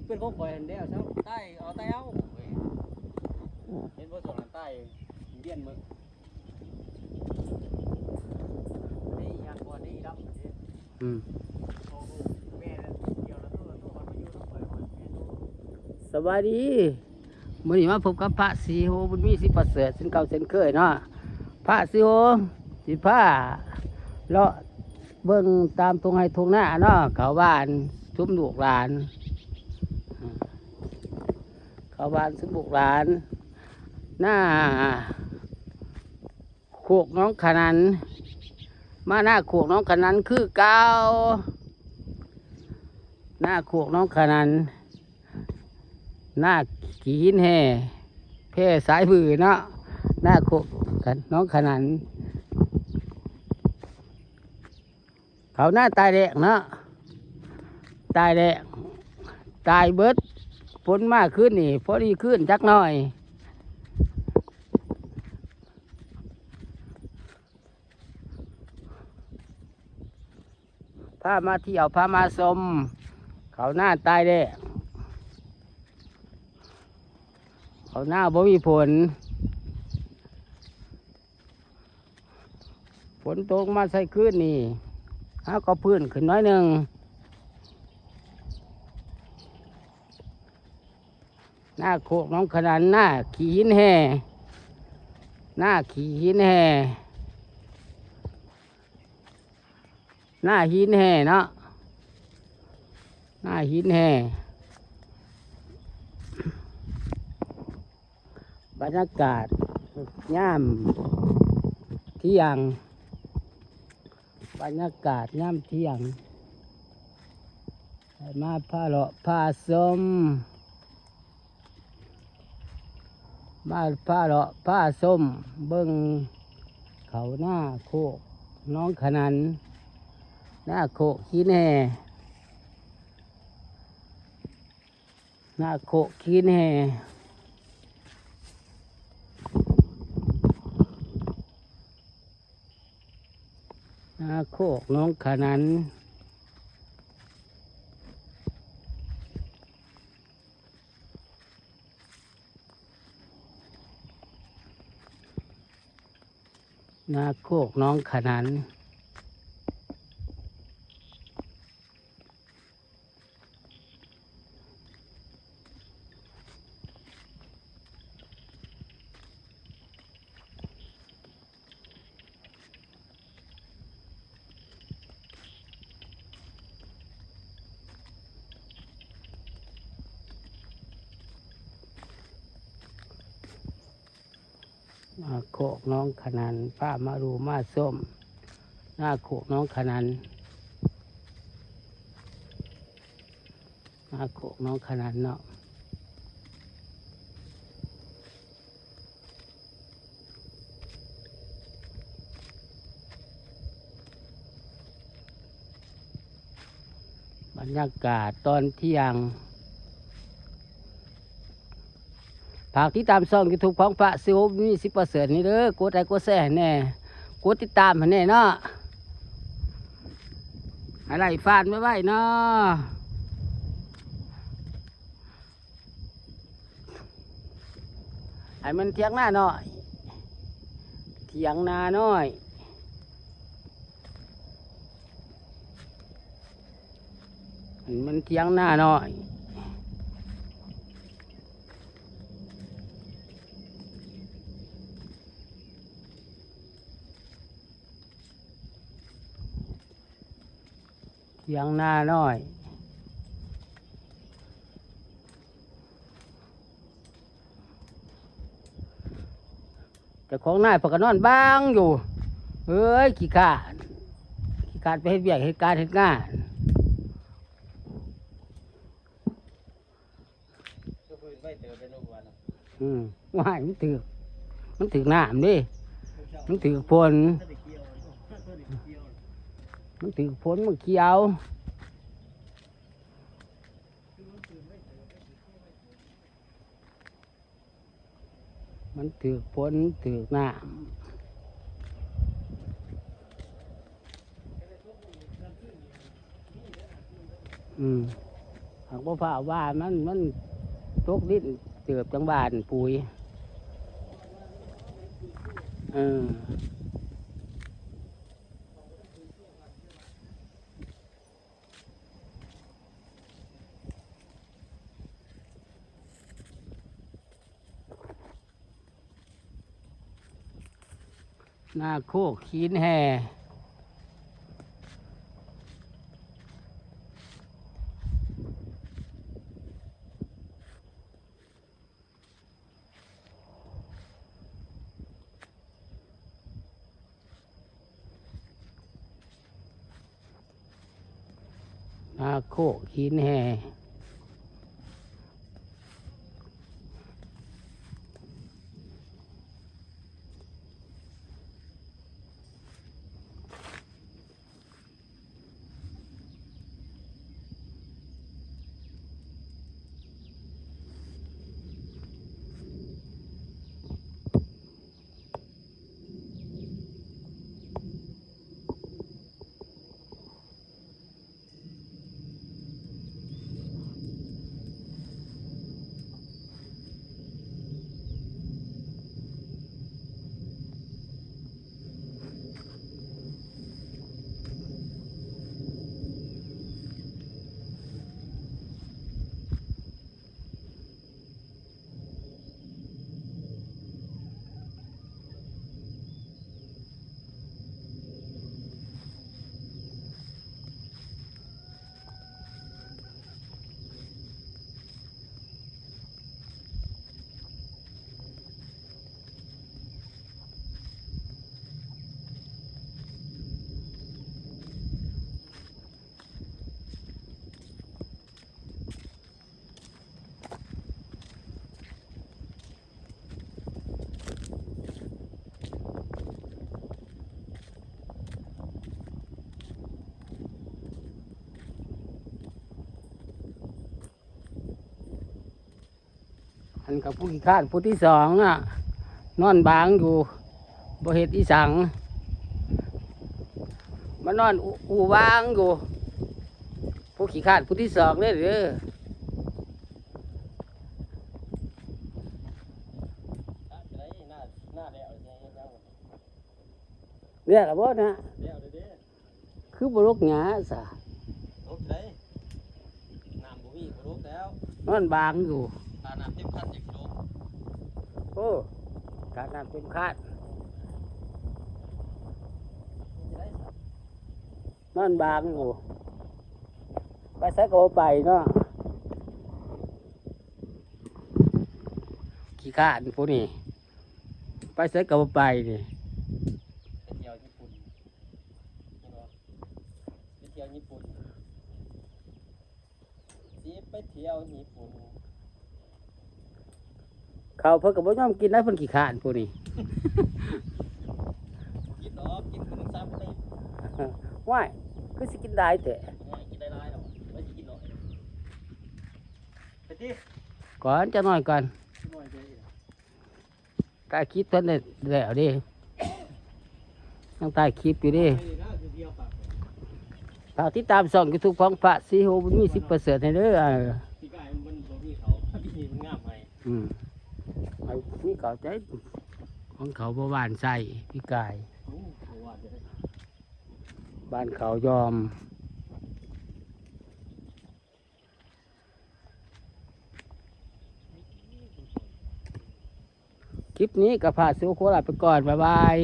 ເປັນຂອງຂ້ອຍຫັ້ນແລ້ວຊະ ຕາຍເອົາ ຕາຍເອົາ ເຫັນບໍ່ ຊ່ວງນັ້ນຕາຍວຽນເມືອງ ນີ້ຍັງບໍ່ນີ້ດຳເດ້ ອືມ ແມ່ນ ດຽວລະໂຕລະໂຕ ມັນມາຢູ່ນຳຂ້ອຍ ສະບາຍດີ ມື້ນີ້ມາພົບກັບພະສີໂຫ ບຸນມີ ສີປະເສີດ ເຊັ່ນເກົ່າເຊັ່ນເຄີຍເນາະ ພະສີໂຫ ຊິພາເລາະເບິ່ງຕາມທົ່ງໄຮ່ທົ່ງນາເນາະ ເຂົ້າບ້ານຊຸມລູກຫຼານ ເຂົ້າບ້ານຊຸມລູກຫຼານ ໜ້າ ໂຄກໜອງຂະໜັນ ມາໜ້າໂຄກໜອງຂະໜັນຄືເກົ່າ ໜ້າໂຄກໜອງຂະໜັນ ໜ້າຂີ້ຫີນແຮ່ ແພສາຍບືເນາະ ໜ້າໂຄກໜອງຂະໜັນ. ເຂົ້ານາຕາຍແລ້ງເນາະ ຕາຍແລ້ງ ຕາຍເບິດ ຝົນມາຄືນນີ້ ພໍດີຄືນຈັກໜ້ອຍ ພາມາທ່ຽວ ພາມາຊົມ ເຂົ້ານາຕາຍແລ້ງ ເຂົ້ານາບໍ່ມີຜົນ ຝົນຕົກມາໃສ່ຄືນນີ້ ຫາກໍຟື້ນຂຶ້ນໜ້ອຍໜຶ່ງ ໜ້າໂຄກໜອງຂະໜັນ ໜ້າຂີ້ຫີນແຮ່ ໜ້າຂີ້ຫີນແຮ່ ໜ້າຫີນແຮ່ເນາະ ໜ້າຫີນແຮ່. ບັນຍາກາດຍາມທ່ຽງ ບັນຍາກາດຍາມທ່ຽງ ມາພາເລາະພາຊົມ ມາພາເລາະພາຊົມ ເບິ່ງເຂົ້ານາໂຄກໜອງຂະໜັນ ນາໂຄກຫີນແຮ່ ນາໂຄກຫີນແຮ່ ນາໂຄກໜອງຂະໜັນ ນາໂຄກໜອງຂະໜັນ. ນາໂຄກໜອງຂະໜັນ ພາມາດູມາຊົມ ນາໂຄກໜອງຂະໜັນ ນາໂຄກໜອງຂະໜັນເນາະ. ບັນຍາກາດຕອນທ່ຽງ ຝາກຕິດຕາມຊ່ອງຢູທູບຂອງພະສີໂຫ ມີສິບປະເສີດນີ້ເດີ ກົດໄລກົດແຊໃຫ້ແດ່ ກົດຕິດຕາມໃຫ້ແດ່ເນາະ ໃຫ້ໄດ້ຟານໄວໆເນາະ. ອັນມັນຖຽງນານ້ອຍ ຖຽງນານ້ອຍ ອັນມັນຖຽງນານ້ອຍ ຖຽງນານ້ອຍ ເຈົ້າຂອງນາເພິ່ນກໍນອນບາງຢູ່ ເອີຍ ຂີ້ຄ້ານ ຂີ້ຄ້ານໄປເຮັດວຽກເຮັດການເຮັດງານ. ຄືພື້ນໄວເຕີບເດ້ເນາະ ອືມ ວ້າຍ ມັນຖືກ ມັນຖືກນ້ຳເດ້ ມັນຖືກຝົນ ມັນຖືກຝົນ ມັນຂຽວ ມັນຖືກຝົນ ຖືກນ້ຳ. ອືມ ຫາກບໍ່ຟ້າວຫວ່ານ ມັນ ມັນຕົກດິນເຕີບ ຈັ່ງຫວ່ານປຸ໋ຍ. ເອີ. ນາໂຄກຫີນແຮ່. ນາໂຄກຫີນແຮ່. ອັນກັບຜູ້ຂີ້ຄ້ານຜູ້ທີສອງນະ ນອນບາງຢູ່ ບໍ່ເຮັດອີ່ສັງ ມານອນອູ່ຫວ່າງຢູ່. ຜູ້ຂີ້ຄ້ານຜູ້ທີສອງເດີ ເດີ. ແລ້ວລະບໍ່ນະ? ແລ້ວເດີ. ຄືບໍ່ລົກຫຍ້າຊະ? ລົກໄດ໋ ນ້ຳບໍ່ມີ ບໍ່ລົກແລ້ວ. ນອນບາງຢູ່. ຖ້ານ້ຳເຕັມຄັນຈັ່ງຊິລົກ. ໂອ້ ຖ້ານ້ຳເຕັມຄັນ. ເຮັດຈັ່ງໃດຊະ? ນອນບາງຢູ່. ໄປໃສກໍບໍ່ໄປເນາະ. ຂີ້ຄ້ານຜູ້ນີ້ ໄປໃສກໍບໍ່ໄປນີ້. ໄປທ່ຽວຍີ່ປຸ່ນ ເຫັນບໍ່? ໄປທ່ຽວຍີ່ປຸ່ນ ຊິໄປທ່ຽວຍີ່ປຸ່ນ. ເຂົ້າເພິ່ນກໍບໍ່ຍອມກິນນະ ເພິ່ນຂີ້ຄ້ານຜູ້ນີ້. ບໍ່ກິນດອກ ກິນມື້ໜຶ່ງສາມມື້. ຫວ້າຍ ຄືຊິກິນຫຼາຍແທ້? ຫວ້າຍ ກິນຫຼາຍໆດອກ ໄວ້ຊິກິນໜ້ອຍ. ໄປຕິ ກ່ອນ ຈັກໜ້ອຍກ່ອນ ໜ້ອຍໃຈ. ຖ່າຍຄລິບທັນໄດ້ແລ້ວເດ້ ຍັງຖ່າຍຄລິບຢູ່ເດ້. ຝາກຕິດຕາມຊ່ອງຢູທູບຂອງພະສີໂຮບຸນມີ ສິບປະເສີດ ໃຫ້ເດີ. ເອີ ປີກາຍມັນບໍ່ມີເຂົ້າ ປີນີ້ມັນງາມໃໝ່. ອືມ ມີເຂົ້າໃຈ ຂອງເຂົາບໍ່ຫວ່ານໃສ່ປີກາຍ. ໂອ້ ບໍ່ຫວ່ານເລີຍ ຫວ່ານເຂົ້າຢອມ. ຄລິບນີ້ກໍພາສູ່ໂຄລາດໄປກ່ອນ ບາຍບາຍ.